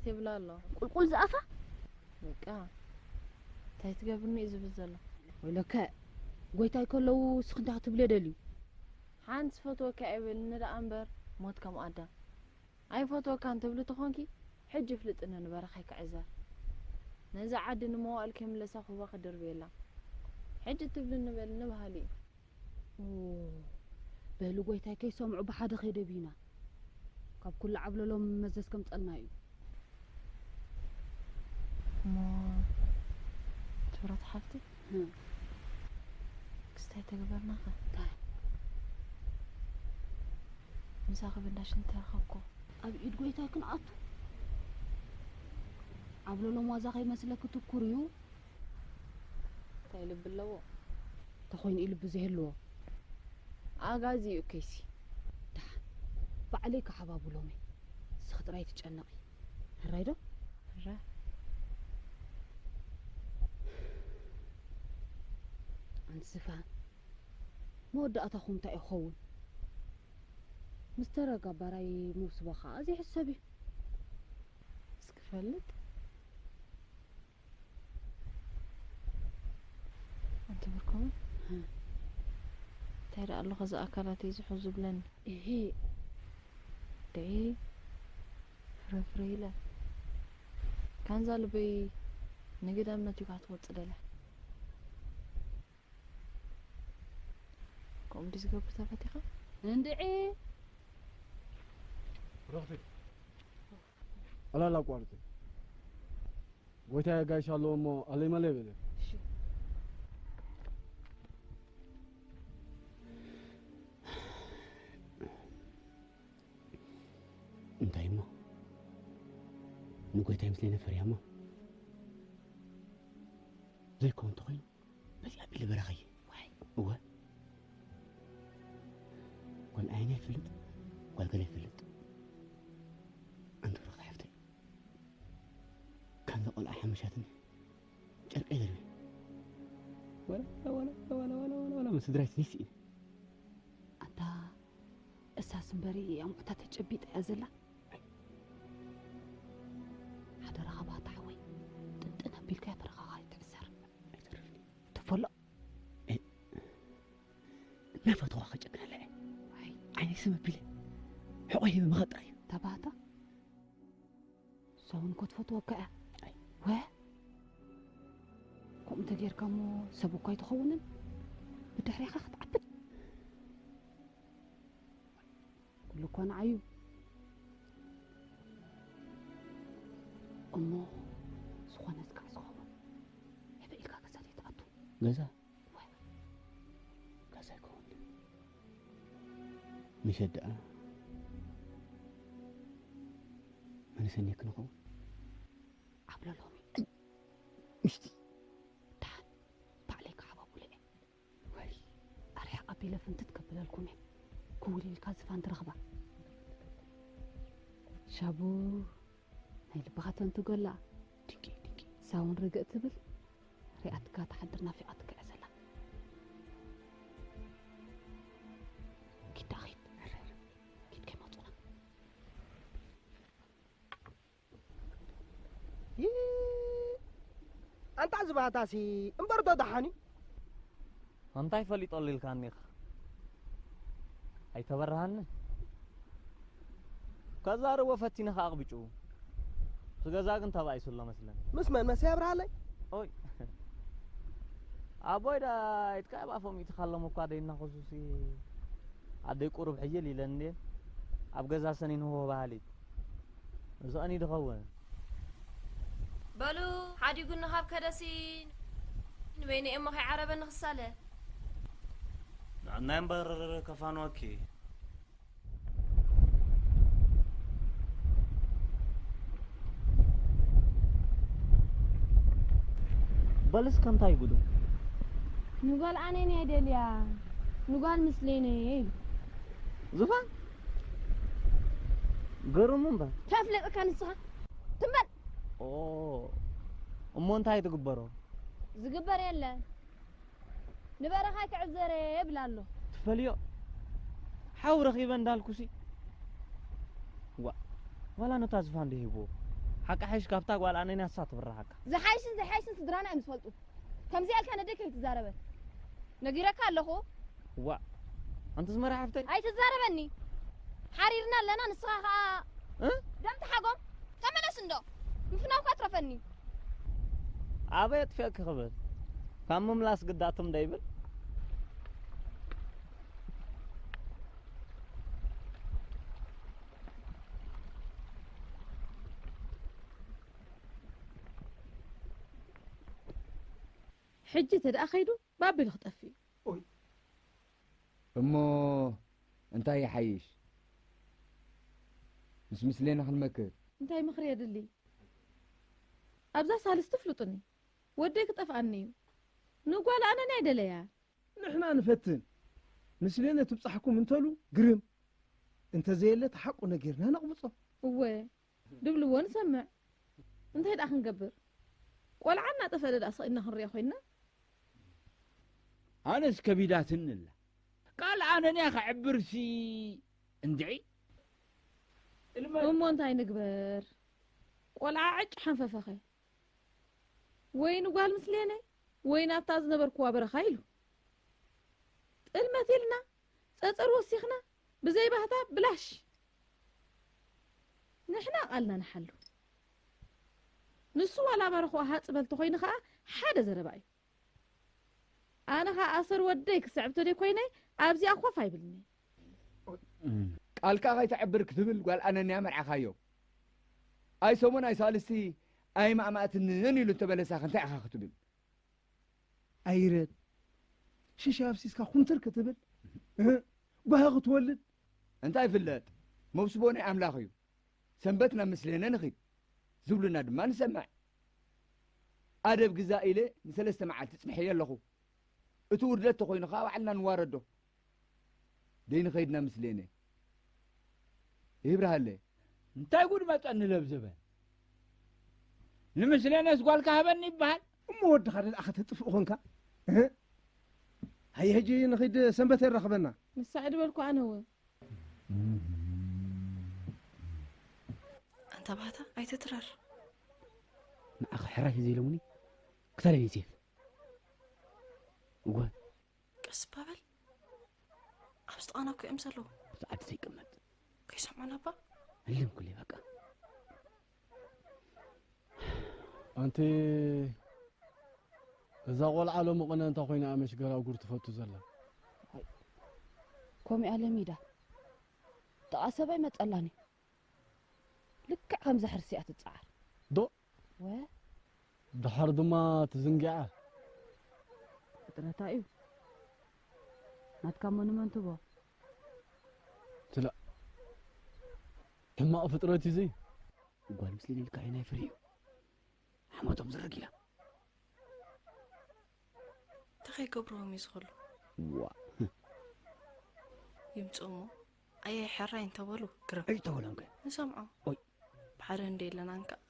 ትብላ ኣሎ። ቁልቁል ዝኣፋ በቃ እንታይ ትገብርኒ እዩ ዝብል ዘሎ። ወይለከ ጎይታይ ከለዉ እስኺ እንታይ ክትብልዮ ደልዩ? ሓንቲ ዝፈትወካ ኣይበልኒ ደኣ እምበር ሞት ከም ኣዳም። ኣይፈትወካን ትብሊ ተኾንኪ ሕጂ ፍልጥኒ ንበረኻይ ክዕዘር። ነዛ ዓዲ ንመዋእል ከይምለሳ ኩባ ክድርብየላ። ሕጂ ትብልኒ በልኒ በሃሊ እዩ። በሉ ጎይታይ ከይሰምዑ ብሓደ ከይደብዩና። ካብ ኩሉ ዓብለሎም መዘዝ ከምፀልና እዩ። እሞ ትብረት ሓፍቲ ክስታይ ተግበርናኸ? ምሳኺ ብንዳሽ እንተረኸብኩ ኣብ ኢድ ጎይታይ ክንኣቱ። ዓብለሎም ዋዛ ከይመስለኪ ትኩር እዩ። እንታይ ልቢ ኣለዎ? ተኾይኑ ኢሉ ብዘይህልዎ ኣጋዚ እዩ ከይሲ። ባዕለይ ክሓባብሎም እየ። ንስኺ ጥራይ ትጨነቒ። ሕራይ ዶ? ሕራይ። ኣንቲ ዝፋን፣ መወዳእታኹም እንታይ እዩ ክኸውን? ምስ ተረጋ ባራይ መውስቦ ኸዓ ዘይሕሰብ እዩ። እስክፈልጥ ኣንቲ ብርኮም እንታይ ደኣ ኣሎ ከዚ ኣካላተይ ዝሑ ዝብለኒ እሄ ድዒ ፍረፍረ ኢለ ካንዛ ልበይ ንግዳም ነቲኳ ትወፅእ ደለ ከምኡ ድዩ ዝገብር ተፈቲኻ እንድዒ ረኽቲ ዕላል ኣቋርፂ ጎይታ የጋይሽ ኣለዎ እሞ ኣለይ መለይ በለ እንታይ እሞ ንጎይታይ ምስለይ ነፈርያ እሞ ዘይከውን እንተኾይኑ በዚ ኣቢለ በረኸይ ዋይ እወ ጓል ዓይነ ይፍልጥ ጓል ገለ ይፍልጥ ኣንቲ ብረኽቲ ሓፍተይ ከምዚ ቆልዓ ሓመሻትኒ ጨርቀይ ዘርቢ ወላ ወላ ወላ ወላ ወላ ወላ ምስ ስድራይ ስኒስ እዩ ኣንታ እሳስ እምበሪ ኣምዑታ ተጨቢጣ እያ ዘላ ሓደራኻ ባታ ሓወይ ጥንጥን ኣቢልካ ተረኻኻ ይትዕሰር ኣይተርፍኒ ትፈሎ እናፈትዋ ከጨክነላ እየ ዓይነይ ስም ኣቢለ ሕቆይ ሂበ መኸጥራ እዩ ተባህታ እሳ እውን እኮ ትፈትወካ እያ ወ ከምኡ እንተጌርካ እሞ ሰብ እኳ ኣይትኸውንን ብድሕሬኻ ክትዓብድ ኩሉ እኳ ንዓዩ እሞ ዝኾነ ዝካዕ ዝኸውን ህበ ኢልካ ገዛ ዘይትኣቱ ገዛ ገዛ ይከውን ምሸት ደኣ መን ሰኒክ ንኸውን ዓብለሎሚ ምሽቲ ደሓን ባዕለይ ክሓባቡለ እየ ወይ ኣርሒቕ ኣቢለ ፍንትት ከብለልኩም እየ ክውል ኢልካ ዝፋን ትረኽባ ሻቡ ናይ ልብኻ ተንትጎላ ድንቂ ድንቂ ሳውን ርግእ ትብል ሪኣትካ ትሓድር ናፊቓትካ እያ ዘላ ኪዳ ኺድ ኪድ ከይመፁና ኣንታ ዝባህታሲ እምበር ዶ ደሓን እዩ እንታይ ፈሊጠሉ ኢልካኒ ኢኻ ኣይተበረሃኒ ከዛርቦ ፈቲነ ከኣ ኣቕቢጭው እቲ ገዛ ግን ተባኢሱ ኣሎ መስለኒ ምስ መን መስ የብርሃለይ ኦይ ኣቦይ ዳ ኢትካ ኣብ ኣፎም ኢትካ ኣሎም እኳ ደይናኸሱሲ ኣደይ ቁሩብ ሕይል ኢለን እንድየን ኣብ ገዛ ሰኒንዎ ባህሊት እዚኣን ይድኸውን በሉ ሓዲጉኒ ካብ ከደሲ ንበይነ እሞ ከይዓረበኒ ክሳለ ንዕናይ እምበር ከፋንወኪ በልስ ከምታይ ጉዱ ንጓል ኣነን እያ ደልያ ንጓል ምስሌነ ኢሉ ዙፋን ገርሙ እምበር ተፍለጥካ ንስኻ ትንበል ኦ እሞ እንታይ ትግበሮ ዝግበር የለን ንበረኻ ክዕዘረ ይብል ኣሎ ትፈልዮ ሓው ረኺበ እንዳልኩሲ ዋ ዋላ ነታ ዝፋን ዶ ሂብዎ ሓቂ ሓይሽ ካብታ ጓል ኣነንያ እሳ ትብርሃካ። ዝሓይሽን ዘይሓይሽን ስድራና እዮም ዝፈልጡ። ከምዚኣ ኢልካ ነደይ ከይትዛረበን ነጊረካ ኣለኹ። ዋ ኣንቲ ዝመራ ሓፍተይ ኣይትዛረበኒ። ሓሪርና ኣለና ንስኻ ኸዓ እ? ደም ተሓጎም። ተመለስ እንዶ ምፍናውካ ትረፈኒ። ኣበይ ኣጥፊአኪ ክብል ካብ ምምላስ ግዳትም ደይብል። ሕጂ ተደኣ ከይዱ ባቢሉ ክጠፍእ እዩ። እሞ እንታይ ይሓይሽ? ምስ ምስሌና ክንመክር። እንታይ ምኽሪ የድሊ? ኣብዛ ሳልስቲ ፍሉጡኒ ወደይ ክጠፍኣኒ እዩ። ንጓል ኣነን ኣይደለያ። ንሕና ንፈትን። ምስሌነ ትብጻሕኩም እንተሉ ግርም። እንተዘየለ ተሓቁ ነጊርና ነቕብጾ። እወ ድብልዎ ንሰምዕ። እንታይ ደኣ ክንገብር? ቆልዓ እናጠፈአ ደኣ ስቕ ኢልና ክንሪኦ ኮይንና? ኣነስ ከቢዳትኒ ኣላ። ቃል ኣነንያ ከዕብርሲ እንድዒ። እሞ እንታይ ንግበር? ቆልዓ ዕጭ ሓንፈፈኸ። ወይ ንጓል ምስሌነ ወይ ናብታ ዝነበርክዋ በረኻ ኢሉ። ጥልመት ኢልና ጸጸር ወሲኽና ብዘይ ባህታ ብላሽ ንሕና ቃልና ንሓሉ። ንሱ ዋላ ኣባርኽዋ ሃጽ በል ተኾይኑ ኸኣ ሓደ ዘረባ እዩ። ኣነ ኸኣ ኣሰር ወደይ ክስዕብ ተደይ ኮይነ ኣብዚኣ ኮፍ ኣይብልኒ። ቃልካ ከይተዕብር ክትብል ጓል ኣነንያ መርዓኻዮ። ኣይ ሰሙን ኣይ ሳልስቲ ኣይ ማእማእትንን ኢሉ እንተበለሳኸ እንታይ ኢኻ ክትብል? ኣይረድ ሽሻ ኣፍሲስካ ኩምትር ክትብል እ? ጓሂ ክትወልድ እንታይ ፍለጥ መውስቦ ናይ ኣምላኽ እዩ። ሰንበት ናብ ምስሌነ ንኺድ ዝብሉና ድማ ንሰምዕ። ኣደብ ግዛእ ኢለ ንሰለስተ መዓልቲ ጽንሐዮ ኣለኹ። እቲ ውርደት ተኾይኑ ኸዓ ባዕልና ንዋረዶ። ደይ ንኸይድና ምስሌነ ይብርሃለ። እንታይ ጉድ መጸኒ ለብዘበን። ንምስሌነስ ጓልካ ሃበኒ ይበሃል። እሞ ወድኻ ደኣ ከተጥፍእ ኾንካ እህ? ሃየ ሕጂ ንኺድ ሰንበት የራኽበና። ንሳ ዕድበልኩ ኣነ እውን። ኣንታ ባህታ ኣይትትረር። ንዓኻ ሕራይ ተዘይሎምኒ ክሳደይ ሴፍ እወ ቀስ እባ በል። ኣብዚ ጥቓና እኮ እዮም ዘለዉ። ኣብዚ ዓዲ ዘይቅመጥ። ከይሰምዑና እባ። እልም ኩሊ በቃ። ኣንቲ እዛ ቆልዓ ሎሚ ቅነ እንታ ኮይና እያ መሽገር ኣጉር ትፈቱ ዘላ። ኮሚኣ ለሚዳ ጥቓ ሰበይ መጸላኒ። ልክዕ ከምዛ ሕርሲ እያ ትጸዓር። ዶ? ወ? ደሓር ድማ ትዝንጊዓ። ፍጥረታ እዩ። ናትካ ሞኑመንት ቦ። ትላ። ሕማቕ ፍጥረት እዩ ዘይ። ጓል ምስሊን ኢልካ እዩ ናይ ፍሪ እዩ። ሓሞቶም ዝርግ ኢላ። እንታይ ከይገብርዎም እዩ ዝኽእሉ? ዋ። ይምፅኡ እሞ ኣየ ሕራይ እንተበሉ ግርም። እይ ተበሎም ከ? ንሰምዖ። ኦይ። ብሓደ እንደ የለናን ከኣ።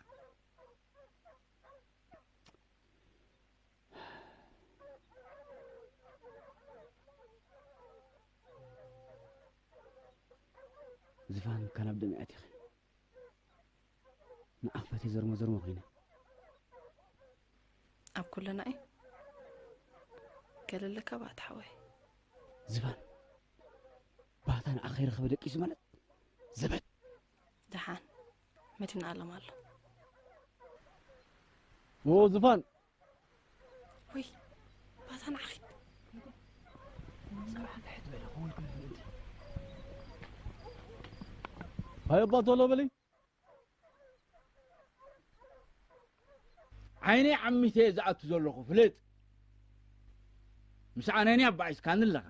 ዝፋን ካናብ ደሚዓት ኢኺ። ንኣኽፈተ ዘርሞ ዘርሞ ኮይነ። ኣብ ኩልና እዩ ገለለካ ባእቲ ሓወይ። ዝባን ባህታ ንዓኸ ይረኸበ ደቂሱ ማለት ዘበት። ደሓን መድህን ኣለም ኣሎ። ዎ ዝፋን ወይ ባታ ንዓኺ ሃይ ኣባ ቶሎ በሊ። ዓይነይ ዓሚተ እየ ዝኣቱ ዘለኹ ፍለጥ። ምስ ኣነኒ ኣባዒስካኒ ኣለኻ።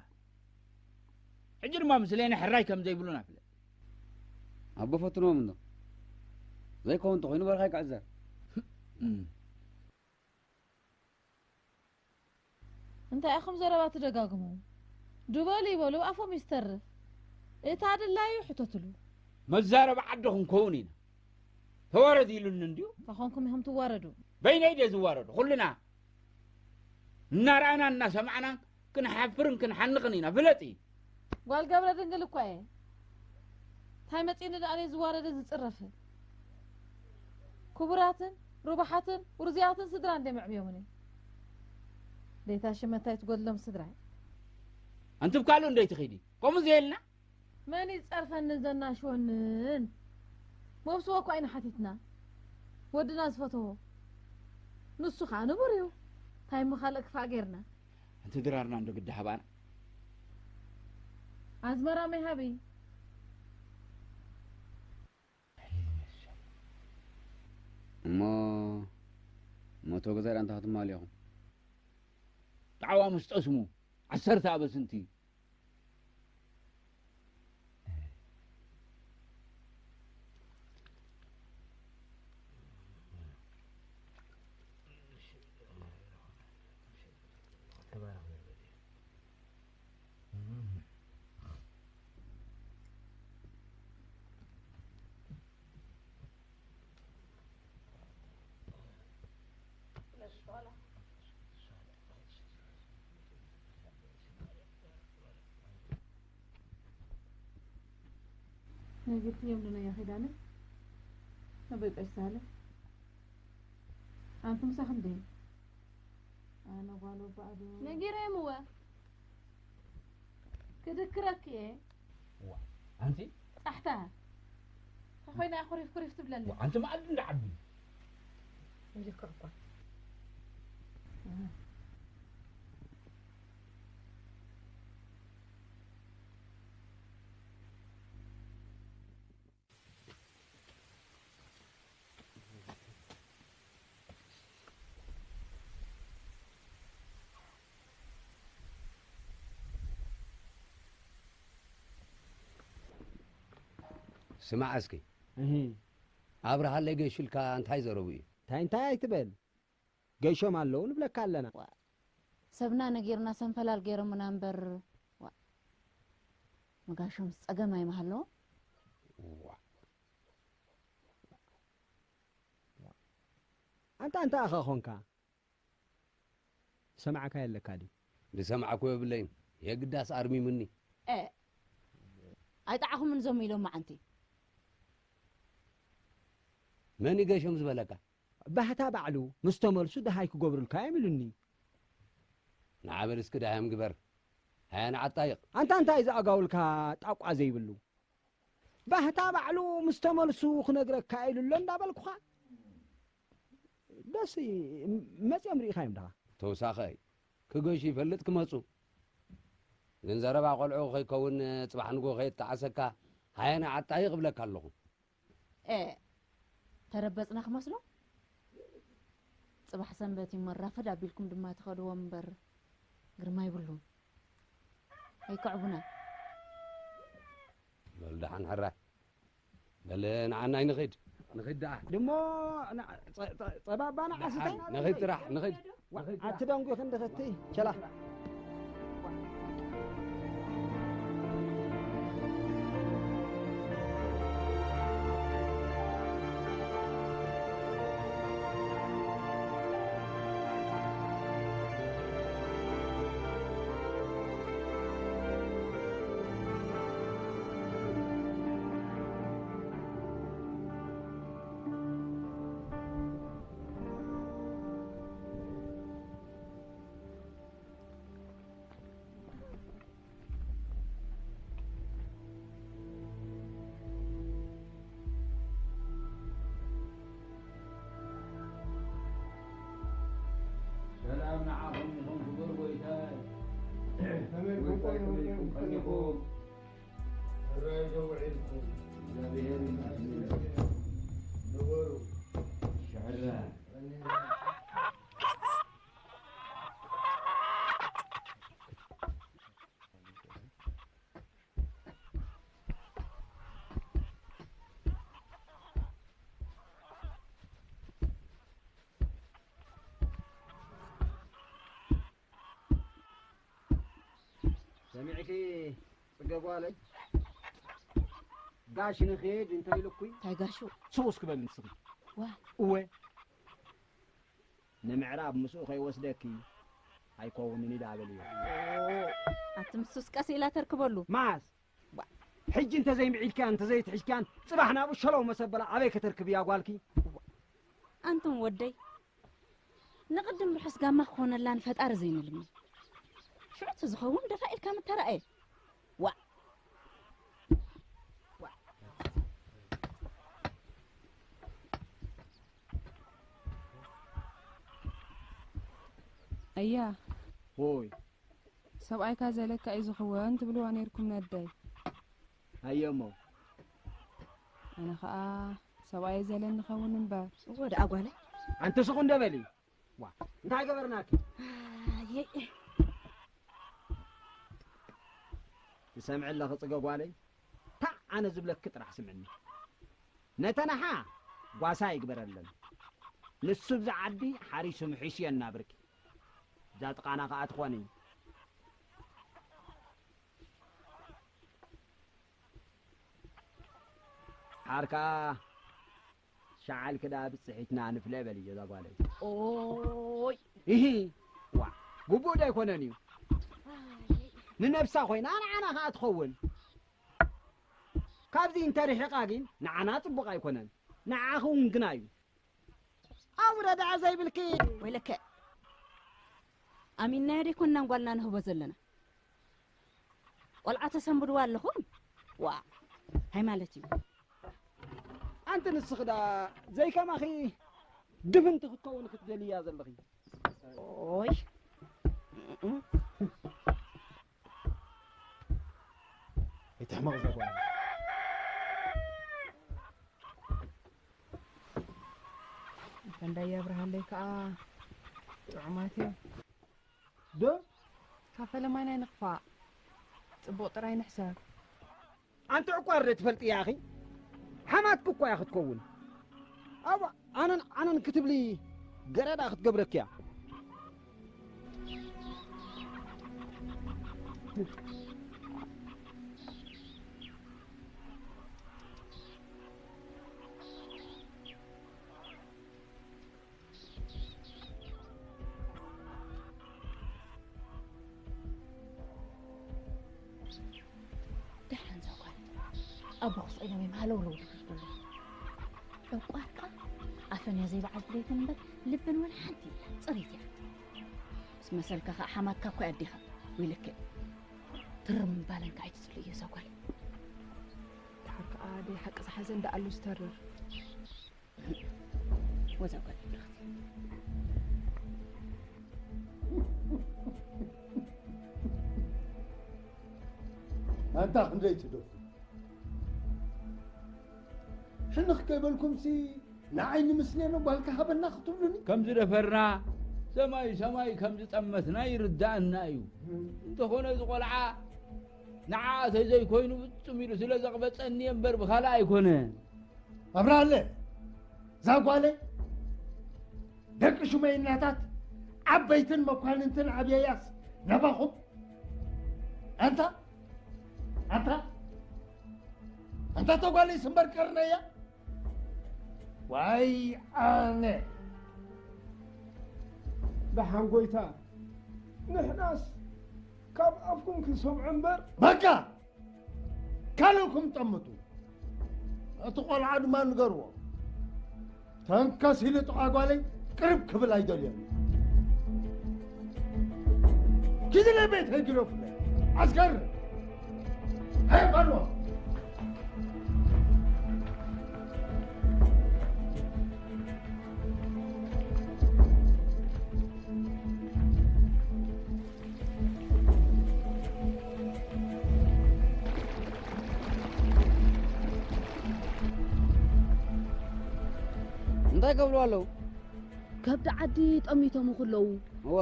ሕጂ ድማ ምስለኒ ሕራይ ከም ዘይብሉና ፍለጥ። ኣቦ ፈትኖም እንዶ ዘይከውን እንተኾይኑ በርኻ ይክዕዘር። እንታይ ኢኹም ዘረባ ትደጋግሙ? ድበሉ ይበሉ ኣፎም ይስተርፍ። እታ ድላዩ ሕተትሉ። መዛረቢ ዓዲ ክንከውን ኢና። ተዋረድ ኢሉኒ እንድዩ። ተኾንኩም ኢኹም ትዋረዱ። በይነይ ድየ ዝዋረዱ? ኩልና እናረኣናን እናሰማዕናን ክንሓፍርን ክንሓንቕን ኢና። ፍለጢ። ጓል ገብረ ድንግል እኳ እየ። እንታይ መጺኒ ደኣ ዝዋረደ ዝጽረፍ? ክቡራትን ርቡሓትን ውርዙያትን ስድራ እንደ መዕብዮምኒ። ደይታ ሽመታይ ትጎድሎም ስድራይ። ኣንቲ ብካልኡ እንደይ ትኸይዲ? ከምኡ ዘየልና? መን ይጸርፈንን ዘናሽወንን? መብስዎ እኳ ኢና ሓቲትና። ወድና ዝፈተዎ። ንሱ ኸኣ ንቡር እዩ። እንታይ እሞ ካልእ ክፋእ ጌርና? ኣንቲ ድራርና እንዶ ግዲ ሃባና። ኣዝመራ መይ ሃቢ? እሞ፣ እሞ እቶ ገዛ ዳኣ እንታይ ክትማልኡ ኢኹም? ጣዕዋ ምስ ጠስሙ፣ ዓሰርተ ኣበስንቲ። ነጊርክዮም ዶ ነያ ኺዳነ? ኣቦይ ቀሺ ሳህለ? ኣንቲ ምሳኺ እንዴ? ኣነ ጓል ወባእ ዶ? ነጊረዮም እወ። ክድክረኪ እየ። ዋ፣ ኣንቲ? ጻሕታ። እንታይ ኮይና እያ ኩሪፍ ኩሪፍ ትብለኒ? ዋ፣ ኣንቲ መኣዲ እንዳ ዓቢ። ነጊርካ እኳ። ስማዕ እስኪ። እሂ። ኣብርሃለይ ገይሹ ኢልካ እንታይ ዘረቡ እዩ? እንታይ እንታይ ኣይትበል። ገይሾም ኣለዉ ንብለካ ኣለና። ዋ፣ ሰብና ነጊርና ሰንፈላል ገይሮምና እምበር፣ ዋ፣ ምጋሾምስ ጸገም ኣይምሃለዎ። ዋ። ኣንታ ኣንታ ኣኻ ኾንካ? ዝሰማዕካ የለካ ድዩ? ዝሰማዕኩ የብለይን። የግዳስ ኣርሚሙኒ። እ፣ ኣይጠዓኹምን እዞም ኢሎም መዓንቲ። መን እዩ ገይሾም ዝበለካ? ባህታ ባዕሉ ምስ ተመልሱ ደሃይ ክገብሩልካ እዮም ኢሉኒ። ንዓ በል እስኪ ደሃዮም ግበር። ሃያ ንዓጣይቕ። ኣንታ እንታይ ዝኣጋውልካ ጣቋ ዘይብሉ? ባህታ ባዕሉ ምስ ተመልሱ ክነግረካ ኢሉ ኣሎ እንዳበልኩኻ። ደስ ይ-፣ መጺኦም ርኢኻዮም ደኻ? ተውሳኸ እዩ። ክገሹ ይፈልጥ ክመጹ። ግን ዘረባ ቆልዑ ከይከውን ጽባሕ ንጎ ከየጣዓሰካ ሃያ ንዓጣይቕ እብለካ ኣለኹ። ኤ፣ ተረበጽና ክመስሎ? ጽባሕ ሰንበት እዩ፣ መራፈድ ኣቢልኩም ድማ ትኸድዎ እምበር ግርማ ይብሉን። ኣይከዕቡና። በል ደሓን ሕራይ። በል ንዓናይ ንኺድ። ንኺድ ደኣ። ድሞ ና-፣ ጸ-፣ ጸ-፣ ጸባባ ንዓስታ? ደሓን፣ ንኺድ ጥራሕ፣ ንኺድ። ዋ፣ ኣቲ ደንጉ ክንዲ ኽቲ፣ ቸላ። ሰላም ንዓኹም ይኹን ክቡር ጎይታይ። ከመይ ኢልኩም ጎይታይ ከመይ ኢልኩም ቆይኹም? ቀኒኹም? ሕራይ ዶ ውዒልኩም? እግዚኣብሔር ይመስገን። ንበሩ። ሽዕረ። ሰሚዕኪ ጽገ ጓለይ? ጋሽ ንኺድ እንተ ኢሉኩይ? እንታይ ጋሹ? ስቕ እስኪ በሊ ንስኺ። ዋ። እወ። ንምዕራብ ምስኡ ከይወስደኪ ኣይከውንን ኢላ በልዮ። ኦ፣ ኣቲ ምስኡስ ቀስ ኢላ ተርክበሉ። ማስ? ዋ። ሕጂ እንተ ዘይምዒድክያን፣ እንተ ዘይትሕዝክያን፣ ጽባሕ ናብኡ ሸለው መሰበላ ኣበይ ከተርክብያ ጓልኪ? ዋ። ኣንቱም ወደይ፣ ንቕድም ርሑስ ጋማ ክኾነላ ንፈጣሪ ዘይንልምን። ሽዑ እቲ ዝኸውን ደፋ ኢልካ ምተራእየ። ዋእ! ዋእ! ኣያ፣ ሆይ። ሰብኣይካ ዘለካ እዩ ዝኽወን ትብልዋ ነይርኩም ነደይ። ኣየሞ። ኣነ ኸኣ ሰብኣይ ዘለን ንኸውን እምበር። እወ ደኣ ጓለይ። ኣንቲ ስቕ እንደ በሊ። ዋ፣ እንታይ ገበርናኪ? ኣየይ። ትሰምዒ ኣለኺ ጽገ ጓለይ? ታዕ ኣነ ዝብለኪ ጥራሕ ስምዕኒ። ነተን ኣሓ ጓሳ ይግበረለን። ንሱ ብዛ ዓዲ ሓሪሱ ምሒሹ የናብርኪ። እዛ ጥቓና ከኣ ትኾኒ። ሓር ከኣ ሸዓልኪ ደኣ ብጽሒትና ንፍለ በልዮ እዛ ጓለይ። ኦይ! ኢሂ! ዋ! ግቡእ ዶ ኣይኮነን እዩ? ኣይ! ንነብሳ ኮይና ንዓና ከኣ ትኸውን። ካብዚ እንተ ርሒቓ ግን ንዓና ጽቡቕ ኣይኮነን። ንዓኺ እውን ግና እዩ። ኣውረ ደኣ ዘይብልኪ። ወይለከ። ኣሚንናዮ ደይኮንና ጓልና ንህቦ ዘለና። ቆልዓ ተሰንብድዋ ኣለኹም? ዋ! እንታይ ማለት እዩ? ኣንቲ ንስኺ ደኣ ዘይከማኺ ድፍንቲ ክትከውን ክትደልያ ዘለኺ። ኦይ! ኣይትሕመቕ እዛ ጓል። ፈንዳይ ኣብርሃለይ ከኣ ጥዑማት እዮም። ዶ? ካብ ፈለማና ኣይንኽፋእ። ጽቡቕ ጥራይ ንሕሰብ። ኣንቲ ዕቋር ዶ ትፈልጥያ ኢኺ? ሓማትኪ እኳ እያ ክትከውን። ኣብ ኣነን ዓነን ክትብሊ ገረዳ ክትገብረኪ እያ። ደሓን እዛ ጓል ኣቦ ክስዒሎም እዮም ሃለውለው ድብል ዝብሉ። ዕቋር ከኣ ኣፈንያ ዘይበዓል ድሌትን እምበር ልብን ወላ ሓንቲ የላ፣ ጽሬት እያ። ምስ መሰልካ ከኣ ሓማትካ እኮ እያ ኣዴኻ። ወይለከ ትርም ባለን ከኣ ኣይትጽልእዮ እዛ ጓል። ድሓር ከኣ ደይ ሓቂ ዝሓዘ እንዳኣሉ ዝተርር። ወዛ ጓል ይብረኽቲ። ኣንታ ክንደይ ትደፍሩ። ሕንኽ ከይበልኩምሲ ንዓይ ንምስሌ ነው ጓልካ ሃበና ክትብሉኒ? ከም ዝደፈርና፣ ሰማይ ሰማይ ከም ዝጠመትና ይርዳእና እዩ። እንተኾነ እዚ ቆልዓ ንዓ ተዘይኮይኑ ፍጹም ኢሉ ስለ ዘቕበጸኒ እየ እምበር ብኻልእ ኣይኮነን። ኣብርሃለ፣ እዛ ጓለይ ደቂ ሹመይናታት ዓበይትን መኳንንትን ኣብየያስ ነባኹም። ኣንታ፣ ኣንታ፣ ኣንታ ተጓለይ ስምበር ቀርነያ። ዋይ ኣነ። ደሓን ጎይታ፣ ንሕናስ ካብ ኣፍኩም ክንሰምዖ እምበር። በቃ! ካልእኩም ጠምቱ። እቲ ቆልዓ ድማ ንገርዎ። ተንከስ ኢሉ ጥቓ ጓለይ ቅርብ ክብል ኣይደልዮን። ኪድለ ቤት ህግደፉለ። ኣስገር! ሃይ በልዎ። እንታይ ከብሉ ኣለዉ? ከብዲ ዓዲ ጠሚቶም ክለዉ። እወ።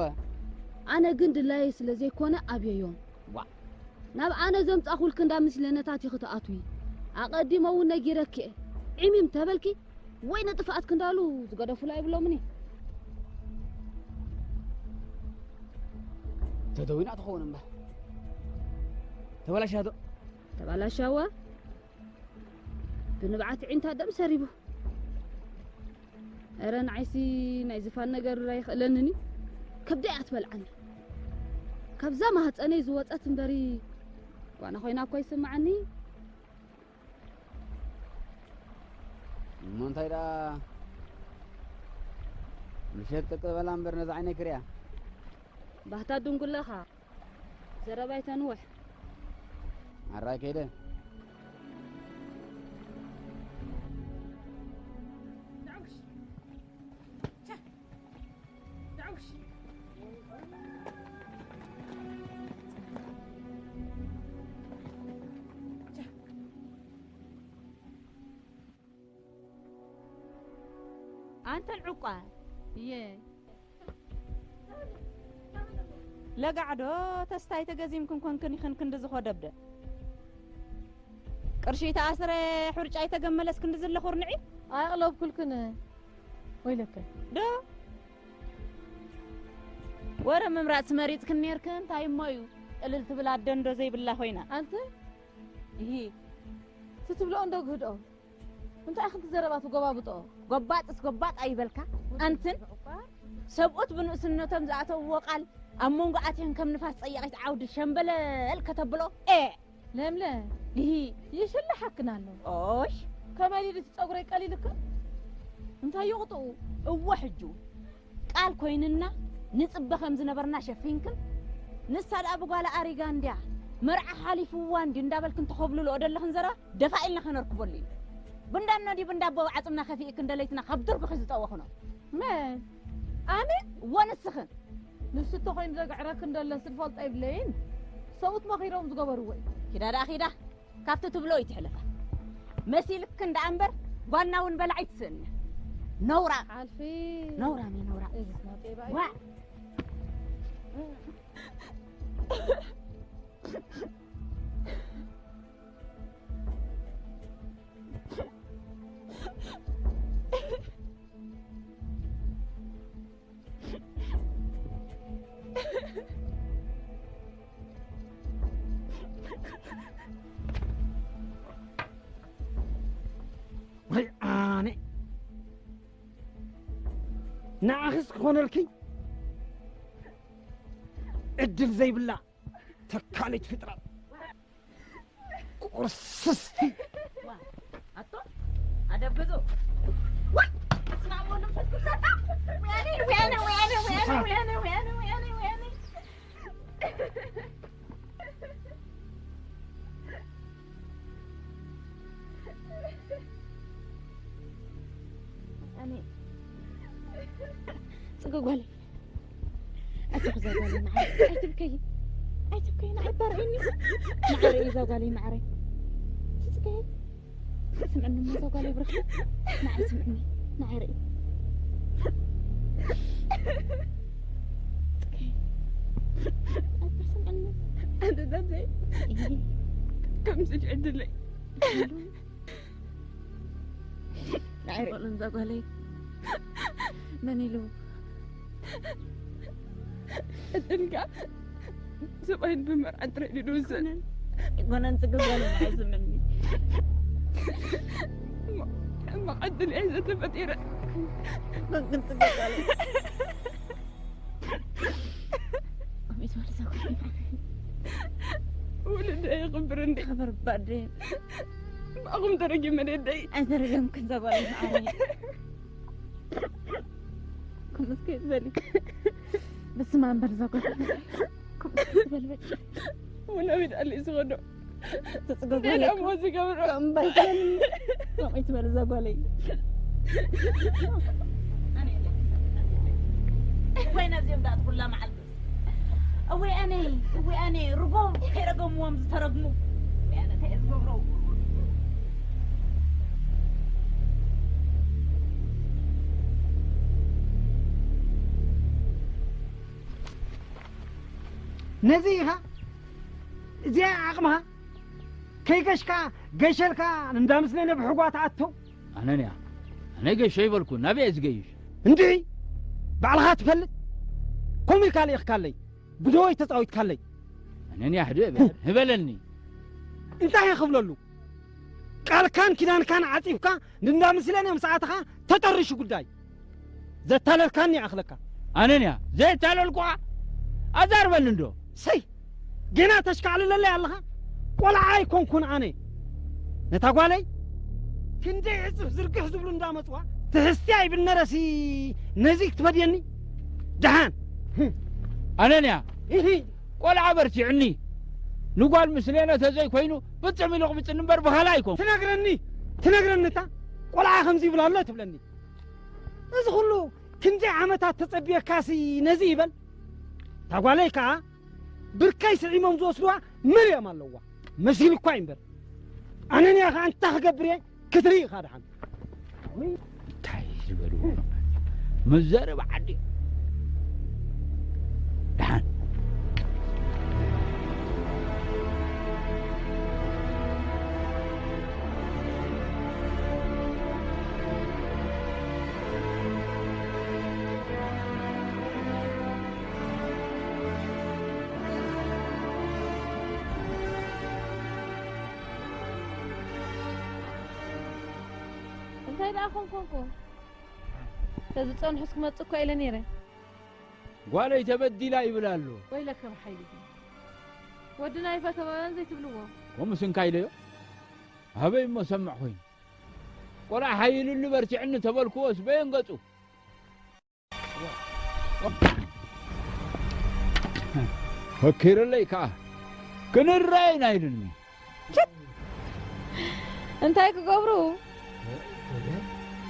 ኣነ ግን ድላየ ስለ ዘይኮነ ኣብየዮም። ዋ። ናብ ኣነ ዘምጻኹልኪ እንዳ ምስለነታት ኢኺ ትኣትዊ። ኣቐዲመ እውን ነጊረኪ እየ። ዒሚም ተበልኪ ወይ ንጥፍኣትኪ እንዳሉ ዝገደፉላ ኣይብሎምን እዩ። ተደዊና ትኸውን እምበር። ተበላሽያ ዶ? ተበላሽያዋ? ብንብዓት ዒንታ ደም ሰሪቡ። እረ ንዓይሲ ናይ ዝፋን ነገር ኣይኽእለንን እዩ። ከብደይ ኣትበልዓኒ። ካብዛ ማህፀነይ ዝወፀት እምበሪ ጓና ኮይና እኮ ይስምዓኒ። እሞ እንታይ ደኣ ምሸት ጥቅ በላ እምበር ነዛ ዓይነይ ክሪኣ። ባህታ ድንጉለኻ። ዘረባይ ተንውሕ። ኣራይ ከይደ። ኣንተን ዕቋ እየ። ለጋዕዶ ተስታይ ተገዚምክን ኮንክን ይኽን ክንዲ ዝኾደብደ። ቅርሺ ተኣስረ ሑርጫ ይተገመለስ ክንዲ ዝለ ኹርንዒ። ኣየቕለብኩልክን ወይለከ። ዶ ወረ ምምራጽ መሪጽክን ኔርክን እንታይ እሞ እዩ? ቅልል ትብል ኣደ እንዶ ዘይብላ ኮይና። ኣንቲ እሂ። ትትብልኦ እንዶ ግህድኦ። እንታይ ኢኽን ትዘረባ ትጎባብጦ? ጎባጥስ ጎባጥ ኣይበልካ። ኣንትን ሰብኡት ብንእስነቶም ዝኣተውዎ ቃል ኣብ መንጎ ኣትየን ከም ንፋስ ጸያቒት ዓውዲ ሸምበለል ከተብሎ። ኤ! ለምለ፣ ይሂ። ይሽልሓክን ኣሎ። ኦሽ! ከመይ ኢሉ እቲ ጸጉረይ ቀሊልክን? እንታይ ይቕጥኡ? እወ ሕጂ እውን ቃል ኮይንና ንጽበ ከም ዝነበርና ሸፊንክን፣ ንሳ ደኣ ብጓላ ኣሪጋ እንድያ፣ መርዓ ሓሊፍዋ እንድዩ እንዳበልክን ተኾብልልኦ ደለኽን ዘረባ ደፋ ኢልና ከነርክበሉ ኢና። ብንዳኖ ድዩ ብንዳቦ ዓጽምና ከፊእክን ደለይትና ካብ ድርብኺ ዝጠወኽኖ? መን? ኣነ? እወ ንስኽን። ንሱ እተኾይኑ ዘግዕረክን ደለስ ዝፈልጦ የብለይን። ሰብኡት መኺሮም ዝገበርዎ እዩ። ኪዳ ደኣ ኪዳ። ካብቲ ትብሎ ይትሕለፋ። መሲልክን ደኣ እምበር ጓልና እውን በላዒ ትስእን እያ። ነውራ። ሓልፊ። ነውራ፣ ሜ ነውራ። እዚስ ናብ ጤባ እዩ። ዋ። ወይ ኣነ ንዓኽስ ክኾነልኪ ዕድል ዘይብላ ተካሊት ፍጥረት። ቁርስስቲ። ዋ፣ ኣቶ፣ ኣደብ ገዝኡ። ዋ፣ በስመ ኣብ ወወልድ ወመንፈስ ቅዱስ ኣታ። ወያኔ፣ ወያኔ፣ ወያኔ። ኣነ፣ ጽገ ጓለይ። ኣቲ ብዛ ጓለይ መዓረይ፣ ኣይትብከዪ። ኣይትብከዪ፣ ንዓይ እባ ርኣይኒ። መዓረይ፣ እዛ ጓለይ መዓረይ። ትጽገ-፣ ስምዕኒ እሞ እዛ ጓለይ ብርኺ። ንዓይ ስምዕኒ፣ ንዓይ ርኣይ። ጽገ-፣ ኣቲ ስምዕኒ። ኣደ ዳደይ፣ እይ። ከምዚ ዕድለይ። ንዓይ ርኣይ። እዛ ጓለይ መን ኢሉ? እትልካ ሰብኣይን ብመርዓን ጥራይ ድዩ ዝውሰን? ኣይኮነን፣ ጽገ ጓለይ ንዓይ ስምዕኒ። ሕማቕ ዕድል እየ ዘተፈጢረ። ግን ጽገ ጓለይ። ከመይ ዝበለ ሰው? ውልድ የኽብር እንዴ? ክብር ባዴ። ብኣኹም ተረጊመ ደደይ። ኣይተረገምክን ዘጓል መዓረይ። ከምስኪ ዝበል። በስመ ኣብ በል ዘጓል። ከምስኪ ዝበል በል። ወላዊት ኣለ ዝኸዶ። ትጽገብ ሌላ ኣለካ። እሞ ዝገብሮ። ከምባይ ትበል። ከምይ ትበል እዛ ጓለይ። ወይ ነዚኦም ዳኣ ኩላ መዓልቲ። እወይ ኣነ፣ እወይ ኣነ፣ ርጎም ከይረገምዎም ዝተረግሙ። እወይ ኣነ፣ እንታይ እየ ዝገብሮ? ነዚ ኢኻ፣ እዚኣ ዓቕምኻ፣ ከይገሽካ፣ ገሸልካ፣ እንዳ ምስለነ ብሕጓ ትኣትው። ኣነንያ፣ ኣነ ገሾ ይበልኩ፣ ናበይ እየ ዝገይሽ? እንድዒ፣ ባዕልኻ ትፈልጥ። ከምኡ ኢልካ ልኢኽካለይ፣ ብደወይ ተጻዊትካለይ። ኣነንያ፣ ህድእ በል፣ ህበለኒ። እንታይ እየ ክብለሉ? ቃልካን ኪዳንካን ዓጺፍካ፣ ንእንዳ ምስለነ ምስ ኣተኻ፣ ተጠርሹ ጉዳይ። ዘታለልካኒ ይኣኽለካ። ኣነንያ፣ ዘየታለልኩኻ? ኣዛርበኒ እንዶ። ሰይ፣ ገና ተሽካዕልለለይ ኣለኻ? ቆልዓ ኣይኮንኩን ኣነ። ነታ ጓለይ ክንደይ ዕጽፍ ዝርግሕ ዝብሉ እንዳመጽዋ ትሕዝትያ ይብል ነረሲ ነዚ ክትፈድየኒ? ደሓን። ኣነንያ፣ ኢሂ። ቆልዓ በርቲዕኒ። ንጓል ምስሌነ ተዘይኮይኑ ብጽም ኢሉ ቅብጽኒ እምበር ብኻልእ ኣይኮን። ትነግረኒ፣ ትነግረኒ እታ ቆልዓ ከምዚ ይብል ኣሎ ትብለኒ። እዚ ኩሉ ክንደይ ዓመታት ተጸብየካሲ ነዚ ይበል? እታ ጓለይ ከኣ ብርከይ ስዒሞም ዝወስድዋ መርያም ኣለዋ። መሲሉ እኳ እዩ እምበር። ኣነንያ ከኣ እንታይ ክገብር እየ? ክትርኢ ኢኻ ደሓን። እንታይ ዝበልዎ መዛረቢ ዓዲ። ደሓን። እንታይ ደኣ ኮንኮንኩ? ተዝጸንሑስ ክመጽእ እኮ ኢለ ነይረ። ጓለይ ተበዲላ ይብል ኣሎ። ወይለከ ብሓይሊ ወድና ይፈተወን ዘይትብልዎ። ከምኡስ እንካ ኢለዮ። ኣበይ እሞ ሰምዕ ኮይኑ። ቆልዓ ሓይልሉ በርቲዕኒ ተበልክዎስ በየን ገጹ። ፈኪርለይ ከኣ ክንረኣይ ኢና ኢሉኒ። እንታይ ክገብሩ?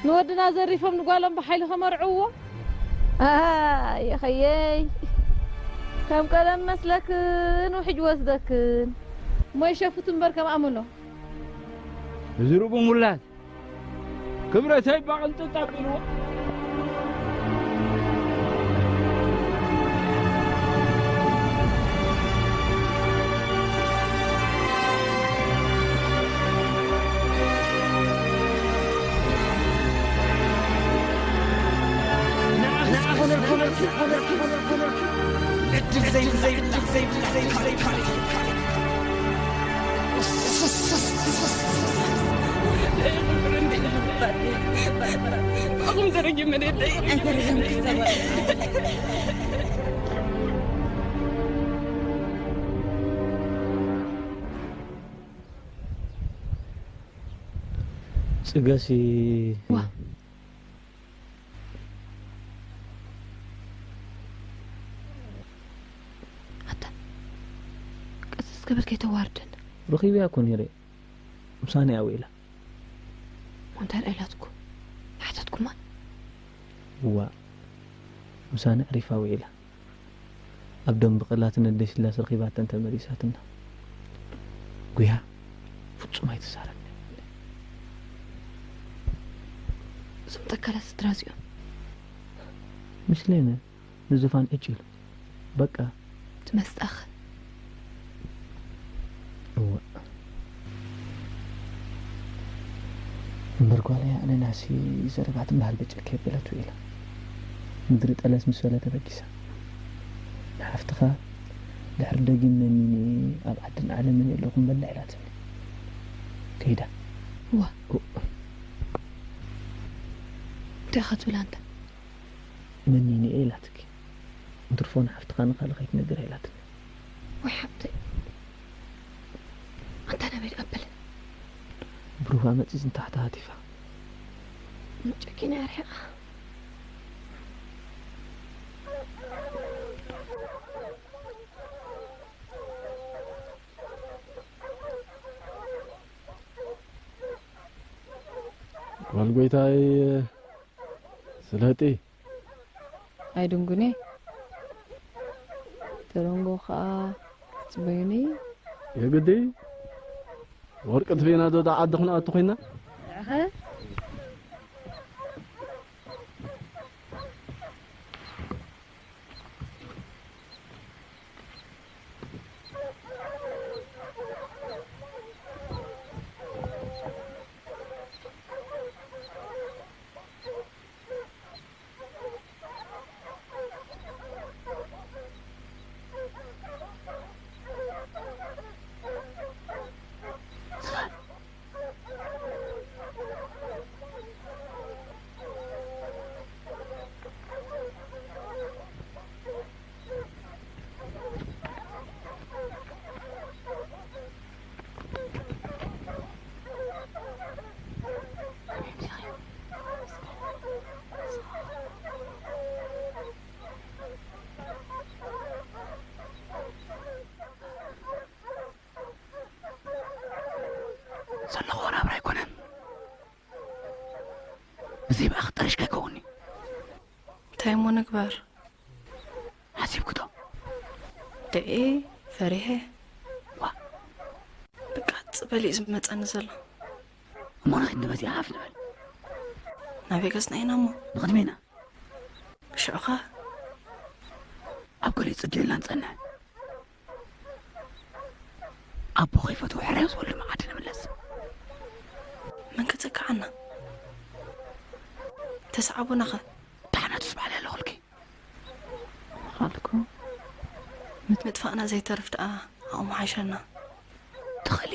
ንወድና ዘሪፎም ንጓሎም ብሓይሊ ከመርዕዎ? ኣሃ፣ የኸየይ። ከም ቀደም መስለክን ውሕጅ ወስደክን። እሞ ይሸፍቱ እምበር ከም ኣምሎ። እዚ ርጉም ውላድ ክብረተይ ባቕንጥጥ ኣቢልዎ። ጽገሲ ዋ። ኣታ ቀስ እስከ በል ከይተዋርደን። ረኺበያ እኮ ነይረ። ምሳና እያ ውዒላ። እሞ እንታይ ደኣ ኢላትኩም? ሓተትኩማ? እዋ፣ ምሳና ኣዕሪፋ ውዒላ። ኣብ ደንበ ቀላትነት ደሲላስ ረኺባተን ተመሊሳትና። ጉያ ፍጹም ኣይትዛረብን። እዞም ተካላት ስድራ እዚኦም ምስሌነ ንዙፋን ዕጭ ኢሉ። በቃ። ትመስጣኽ። እወ። እምበር ጓለይ ኣነ ናሲ ዘረባ ትምሃር በጨ ከየበለት ውዒላ። ምድሪ ጠለስ ምስ በለ ተበጊሳ። ንሓፍትኻ ድሕሪ ደጊም መኒኒ ኣብ ዓድን ዓለምን የለኹም በላ ኢላትኒ። ከይዳ። እዋ። እው። እንታይ ኢኻ ትብል ኣንታ? መኒኒ እየ ኢላትኪ። እንትርፎ ንሓፍትኻ ንኻልእ ከይትነግር ኢላትኒ። ወይ ሓብተይ። ኣንታ ናበይ ደኣ በለ? ብሩኻ መጺጽ ንታሕቲ ሃቲፋ። ጨኪና ርሒቓ። ጓል ጎይታይ ስለጢ። ኣይድንጉኔ። ተደንጎ ኸኣ ጽበዩኒ። የግዲ ወርቂ ትቤና ዶ ደኣ ዓዲ ክንኣቱ ኮይና? ንዕኸ? ዘለኽዎ ናብራ ኣይኮነን። ብዘይ ብኣኽ ጠሪሽካ ኣይከውንኒ። እንታይ እሞ ንግበር? ሓሲብኩ ዶ? ደኤ፣ ፈሪሐ። ዋ። በቃ ጽበል እዩ ዝመጸኒ ዘሎ። እሞ ንኺድ ንበዚኣ ሓፍ ንበል። ናበይ ገጽና ኢና እሞ? ንቕድሜና። ብሽዑኻ? ኣብ ገሊኡ ጽጌ ኢልና ንጸንሕ። ኣቦ ከይፈትዎ ሕራይ ምስ በሉ መዓዲ ንምለስ። መን ክጽግዓና? ተስዓቡናኸ? ደሓናቱስ ባዕለይ ኣለኹልኪ። ምኻልኩ። ምጥፋእና ዘይተርፍ ደኣ ኣብኡ ምሓሸና። ትኽእሊ።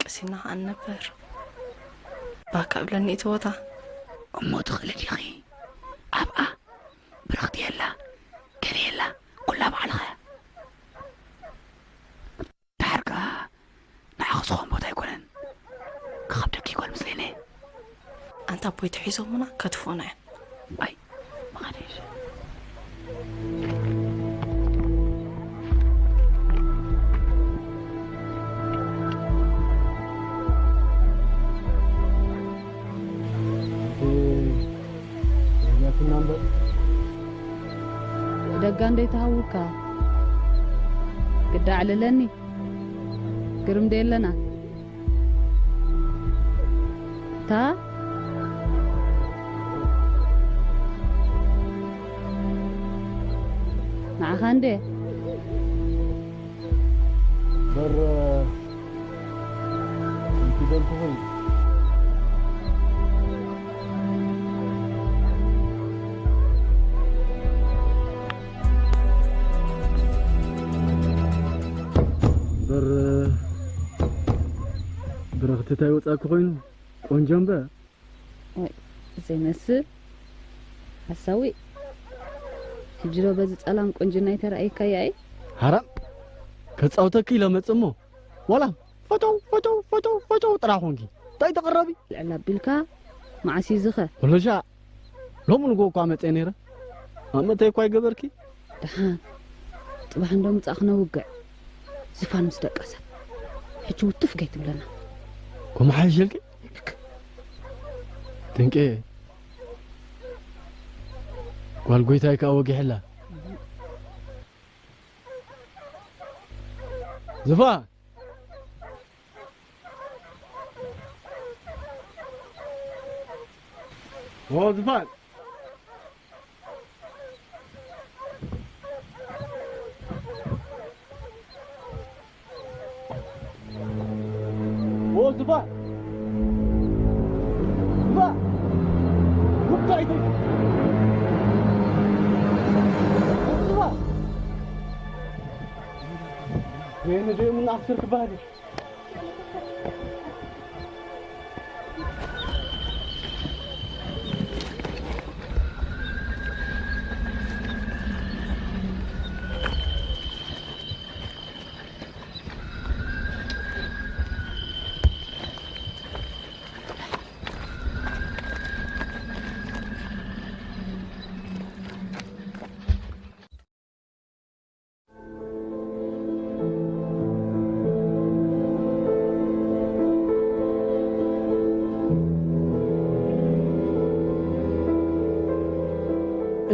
ቀሲና ኸኣ ንነብር። ባካ እብለኒ እቲ ቦታ። እሞ ትኽእሊ ዲኺ? ኣብኣ ብርኽቲ የላ፣ ገለ የላ፣ ኩላ ባዕልኻ። ድሓር ከኣ ንዓኺ ዝኸውን ቦታ ኣይኮነን። ክኸብደኪ ይኽእል ምስለኒ። ኣንታ ኣቦይ ተሒዞሙና ከጥፍኡና እዮም። ኣይ፣ መኻነ ይሻል። ደጋ እንደይተሃውካ ግዳ ኣዕልለኒ። ግርም ዶ የለና? እታ ንዓኻ እንዴ? በር፣ እንቲ ደንኩኺ። በር፣ ብረኽቲ እንታይ ወጻኪ ኮይኑ? ቆንጆ እምበር። ወይ፣ ዘይመስል ሓሳዊ። ሕጂ ዶ በዚ ጸላም ቆንጅና ይተረኣየካ እያ፣ ኣይ? ሃራም፣ ከጻውተኪ ኢለ መጽእ እሞ፣ ዋላ ፈተው፣ ፈተው፣ ፈተው፣ ፈተው ጥራሕ ኾንኪ። እንታይ ተቕረቢ? ልዕል ኣቢልካ፣ መዓስ እዩ ዝኸ? ወለሻ፣ ሎሚ ንግሆ እኳ መጽእ ነይረ። ኣመተይ እኳ ይገበርኪ። ደሓን፣ ጽባሕ እንዶ ምጻእ ክነውግዕ። ዝፋን ምስ ደቀሰት። ሕጂ ውትፍ ከይትብለና። ከምኡ ሓይሽ ኢልኪ? ድንቄ፣ ጓል ጎይታይ ከኣ ወጊሕላ። ዝፋን! ኦ፣ ዝፋን! ኦ፣ ዝፋን! ዝፋን! ጉዳይ ተይ! ዝፋን! ወይኔ፣ ደም እናፍሰስክ ባህል።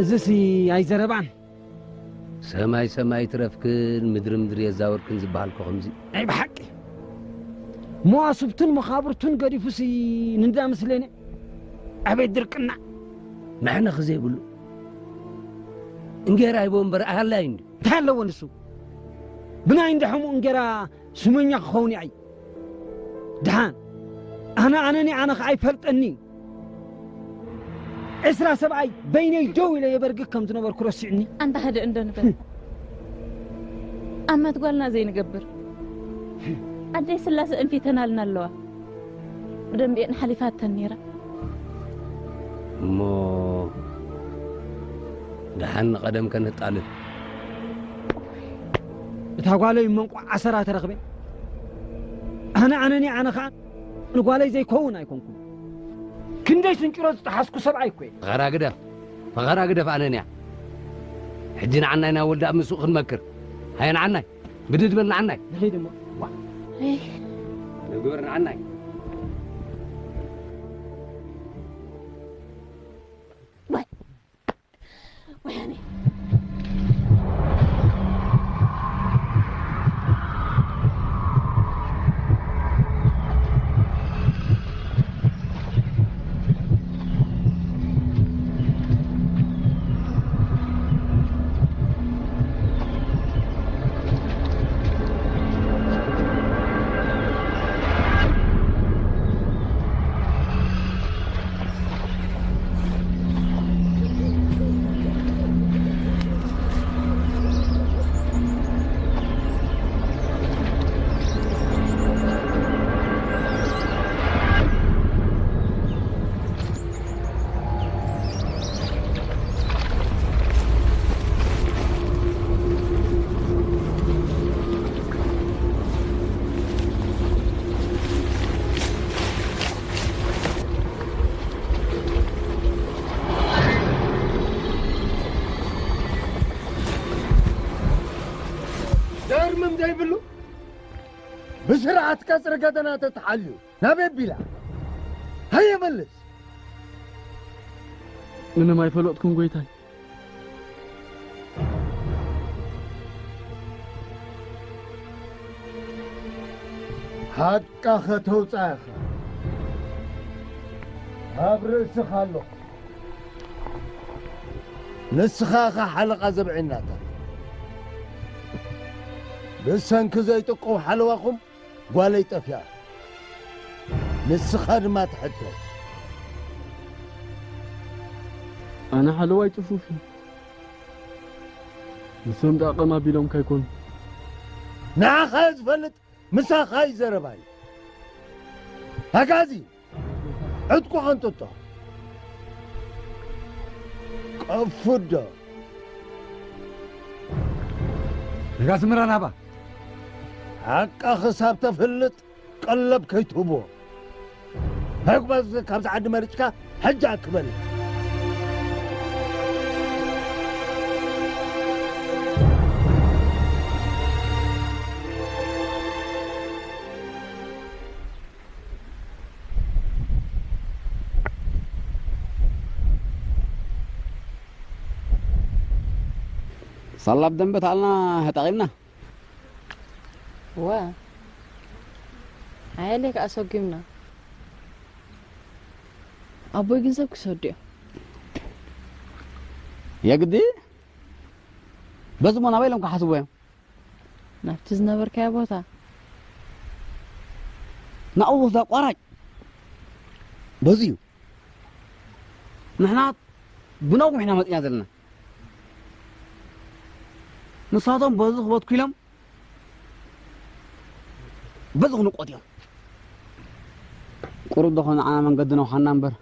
እዚሲ ኣይዘረባን። ሰማይ ሰማይ ትረፍክን ምድሪ ምድሪ የዛወርክን ዝበሃል እኮ ከምዚ። ናይ ብሓቂ መዋስብቱን መኻብርቱን ገዲፉሲ ንዳ ምስለነ። ኣቤት ድርቅና። መሕነኺ ዘይብሉ። እንጌራ ይቦ እምበር ኣሃላይ እንዲ። እንታይ ኣለዎ ንሱ? ብናይ እንዳ ሕሙቕ እንጌራ ሱመኛ ክኸውን እየ። ደሓን፣ ኣነ ኣነኒ ኣነ ኸኣ ኣይፈልጠኒ። ዕስራ ሰብኣይ በይነይ ደው ኢለ የበርግግ ከም ዝነበርኩ ረሲዑኒ። ኣንታ ሓደ እንዶ ንበል። ኣመት ጓልና ዘይንገብር። ኣደይ ስላሰ እንፊተናልና ኣለዋ። ብደንቢ እየን ሓሊፋተን ነይራ። እሞ ደሓን ንቐደም ከነጣልል። እታ ጓለይ እሞ እንቋዕ ዓሰራ ተረኽበ። ኣነ ኣነኒ ኣነ ኸኣ ንጓለይ ዘይከውን ኣይኮንኩን። ክንደይ ስንጭሮ ዝጠሓስኩ ሰብኣይ እኮ እየ። ፈኸራ ግደፍ፣ ፈኸራ ግደፍ ኣነንያ። ሕጂ ንዓናይ ናብ ወልደ ኣብ ምስኡ ክንመክር። ሃየ ንዓናይ፣ ብድድ በል ንዓናይ። ንኸይድ እሞ። ዋ። ኣይ። ግብር ንዓናይ። ወያኔ። ደርምም ዘይብሉ ብስርዓት ቀጽሪ ገደና ተተሓልዩ ናበይ ቢላ? ሃየ መልስ። ምንም ኣይፈለጥኩን ጎይታይ። ሓቃ ከተውጻ ኢኻ። ኣብ ርእስኻ ኣሎ። ንስኻ ኢኻ ሓለቓ ዘብዒናታ። ብሰንኪ ዘይጥቁው ሓለዋኹም ጓለይ ጠፊኣ። ንስኻ ድማ ትሕተት። ኣነ ሓለዋይ ጽፉፍ እዩ። ንሶም ደኣ ቀም ኣቢሎም ካይኮኑ። ንዓኻ እየ ዝፈልጥ፣ ምሳኻ እዩ ዘረባይ። ኣጋዚ፣ ዕጥቁ ኣንጥጦ። ቀፉዶ። ነጋሲ ምራን ሃባ። ሓቃ ክሳብ ተፍልጥ ቀለብ ከይትህብዎ። ሃይኩባዝ ካብዚ ዓዲ መሪጭካ ሕጂ ኣክበል። ሳላ ብደንበ ተኣልና ተጠቒምና። ወ ሓያለይ ከኣ ሰጒምና። ኣቦይ ግን ሰብ ክሰዱ እዮም። የግዲ? በዚ እሞ ናበይ ኢሎም ክሓስቡ እዮም? ናብቲ ዝነበርካዮ ቦታ። ናብኡ ወስዳ ኣቋራጭ። በዚ እዩ። ንሕና ብነዊሕ ኢና መጺና ዘለና። ንሳቶም በዚ ክበትኩ ኢሎም በዚ ክንቆት እዮም። ቁሩብ ዶ ኾነ ንዓና መንገዲ ነውሓና እምበር።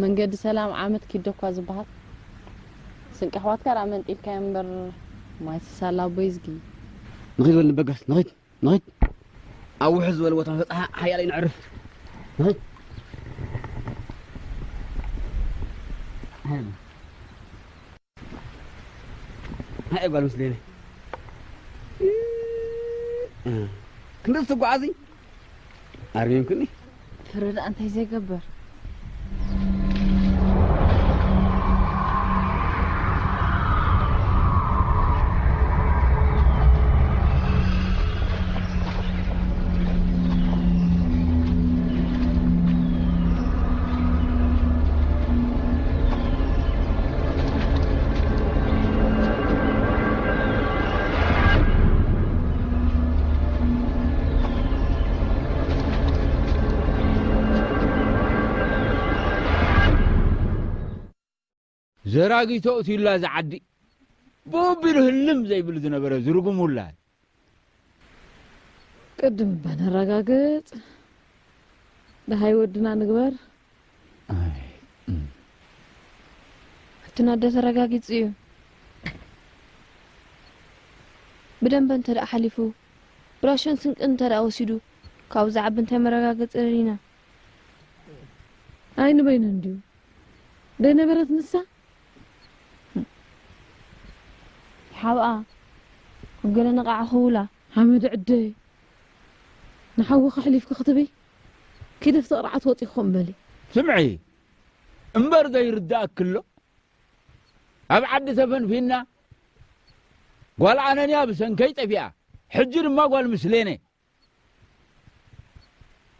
መንገዲ ሰላም ዓመት ኪድ እኳ ዝበሃል። ስንቂ ኣሕዋትካ ደኣ መንጢልካዮ እምበር ማይ ስሳላ ኣቦይ ዝጊ። ንኺድ በል ንበገስ፣ ንኺድ፣ ንኺድ። ኣብ ውሕዝ ዝበለ ቦታ ንበጽሓ፣ ሓያለይ ነዕርፍ። ንኺድ። ሃይ ጓል ምስሌነ። ክንደይ ትጓዓዚ? ኣርሚምክኒ? ፍረ ደኣ እንታይ ዘይገብር? ዘራጊቶ እትዩላ እዛ ዓዲ። ብኡቢሉ ህልም ዘይብል ዝነበረ ዝርጉም ውላድ። ቅድም እባ ነረጋግጽ። ደሃይ ወድና ንግበር። ኣይ፣ እም። እቲ ናደ ተረጋጊጹ እዩ። ብደንበ እንተ ደኣ ሓሊፉ፣ ብራሾን ስንቅን እንተ ደኣ ወሲዱ፣ ካብኡ ዝዓቢ እንታይ መረጋገጺ ደሊና? ኣይ ንበይኑ እንድዩ። ደይነበረት ንሳ? ሓብኣ፣ ኣብ ገለ ነቓዕ ክውላ። ሓመድ ዕደይ። ንሓዊ ከሕሊፍኪ ክትብይ፣ ኪዲ ፍቲ ቅርዓት ወጺኹም በሊ። ስምዒ፣ እምበር ዘይርድኣኪ ኣሎ? ኣብ ዓዲ ተፈንፊና፣ ጓል ኣነንያ ብሰንከይ ጠፊኣ፣ ሕጂ ድማ ጓል ምስሌነ።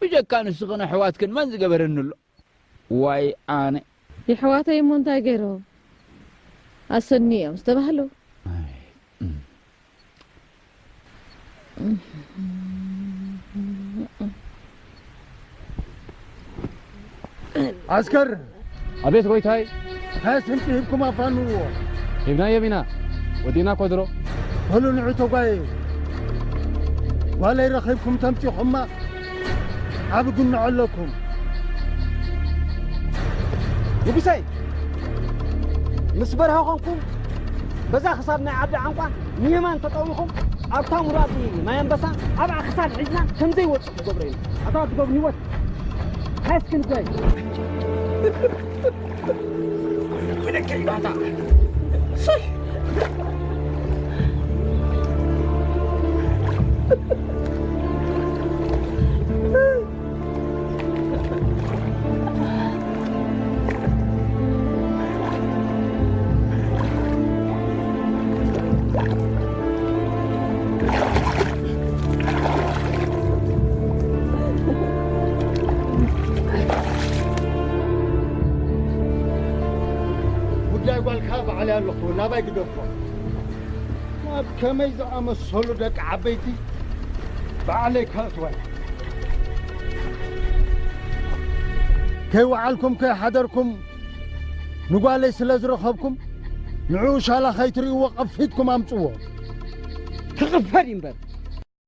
ብጀካ ንስኽን ኣሕዋትክን መን ዝገበረኒ ኣሎ? ዋይ ኣነ። የሕዋተይ እሞ እንታይ ገይሮም? ኣሰኒ እዮም ዝተባህሉ። ኣይ፣ እም። ዓስከር! ኣቤት ጎይታይ። ሃያ ስንቲ ሂብኩም ኣፋንዎ። ሂብናዮም ኢና። ወዲእና እኮ ድሮ። በሉ ንዑ ተጓየዩ። ጓለይ ረኺብኩም ተምጺኹማ ዓቢ ጉንዖ ኣለኩም። ንጉሰይ፣ ምስ በርሀ ኾንኩም በዛ ክሳብ ናይ ዓዲ ዓንቋ ንየማን ተጠዊኹም ኣብታ ሙራድ ማይ ኣንበሳ ኣብኣ ክሳድ ሒዝና ከም ዘይወጽእ ክገብሮ ኢና። ኣታ ትገብኒ ወት ሃስክን ጓይ። ወደከ ይባታ። ጉዳይ ጓልካ ባዕለይ ኣለኹ፣ ናባይ ግደፎ። ናብ ከመይ ዝኣመሰሉ ደቂ ዓበይቲ ባዕለይ ከእትወን። ከይወዓልኩም ከይሓደርኩም ንጓለይ ስለ ዝረኸብኩም፣ ንዕኡ ሻላ ከይትርእይዎ ቀፊድኩም ኣምጽዎ። ክቕፈድ እዩ እምበር፣